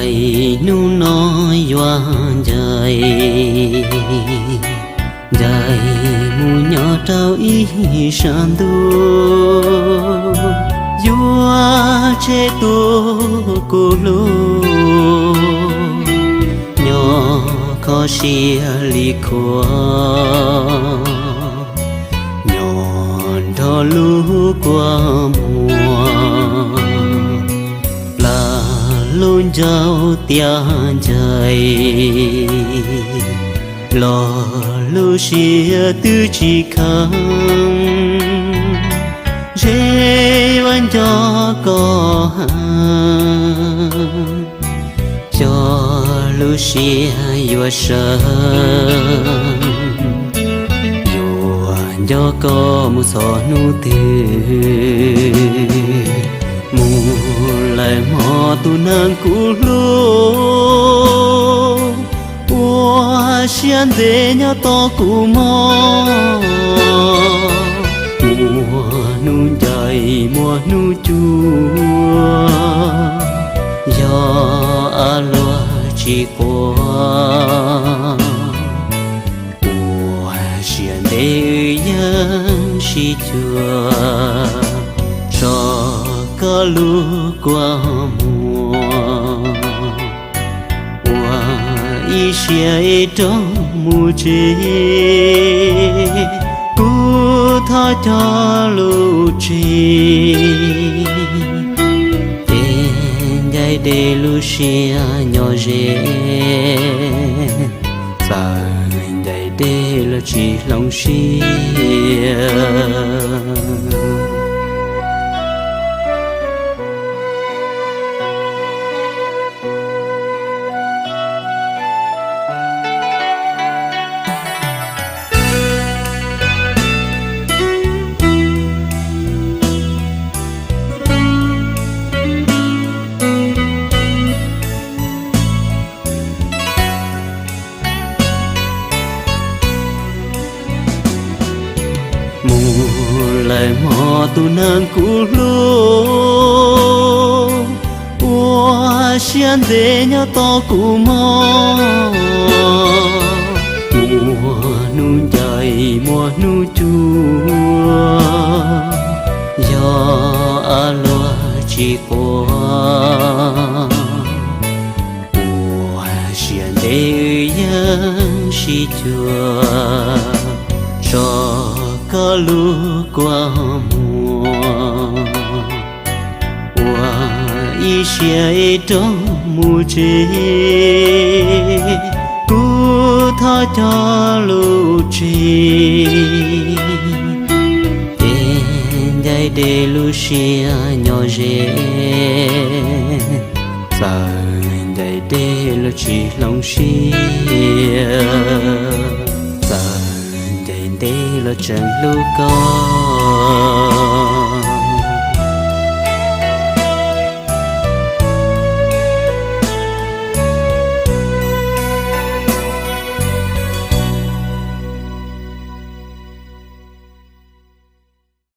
Hnub no yuav ncaim, ncaim mus nyob rau ib sab ntuj, yuav tseg tus kuv hlub, nyob kho siab li khuav, nyob nrog lub kua muag, plam lub ncauj tiaj ncaim, los lub siab twb tsis kheev, ntshe yuav nco koj heev, xyov lub siab yuav sawv, yuav nco koj mus txog hnub twg, mus lawm mog tus neeg kuv hlub, ua siab ntev nyob tos kuv mog, muaj hnub ncaim muaj hnub cuag, yog av luaj tsis quav, ua siab ntev wb yeej sib cuag, tso koj lub kua muag, ua ib siab ib rov mus tsev, kuv thov coj lub tsev, ces ncaim dej lub siab nyob ze, txawm ncaim dej los tsis hloov siab. Mus lawm mog tus neeg kuv hlub, ua siab ntev nyob tos kuv mog, muaj hnub ncaim muaj hnub cuag, yog av luaj tsis quav, ua siab ntev wb yeej sib cuag, tso koj lub kua muag, ua ib siab ib rov mus tsev, kuv thov coj lub tsev, ces ncaim dej lub siab nyob ze, txawm ncaim dej los tsis hloov siab, txawm ncaim dej los tseem hlub koj.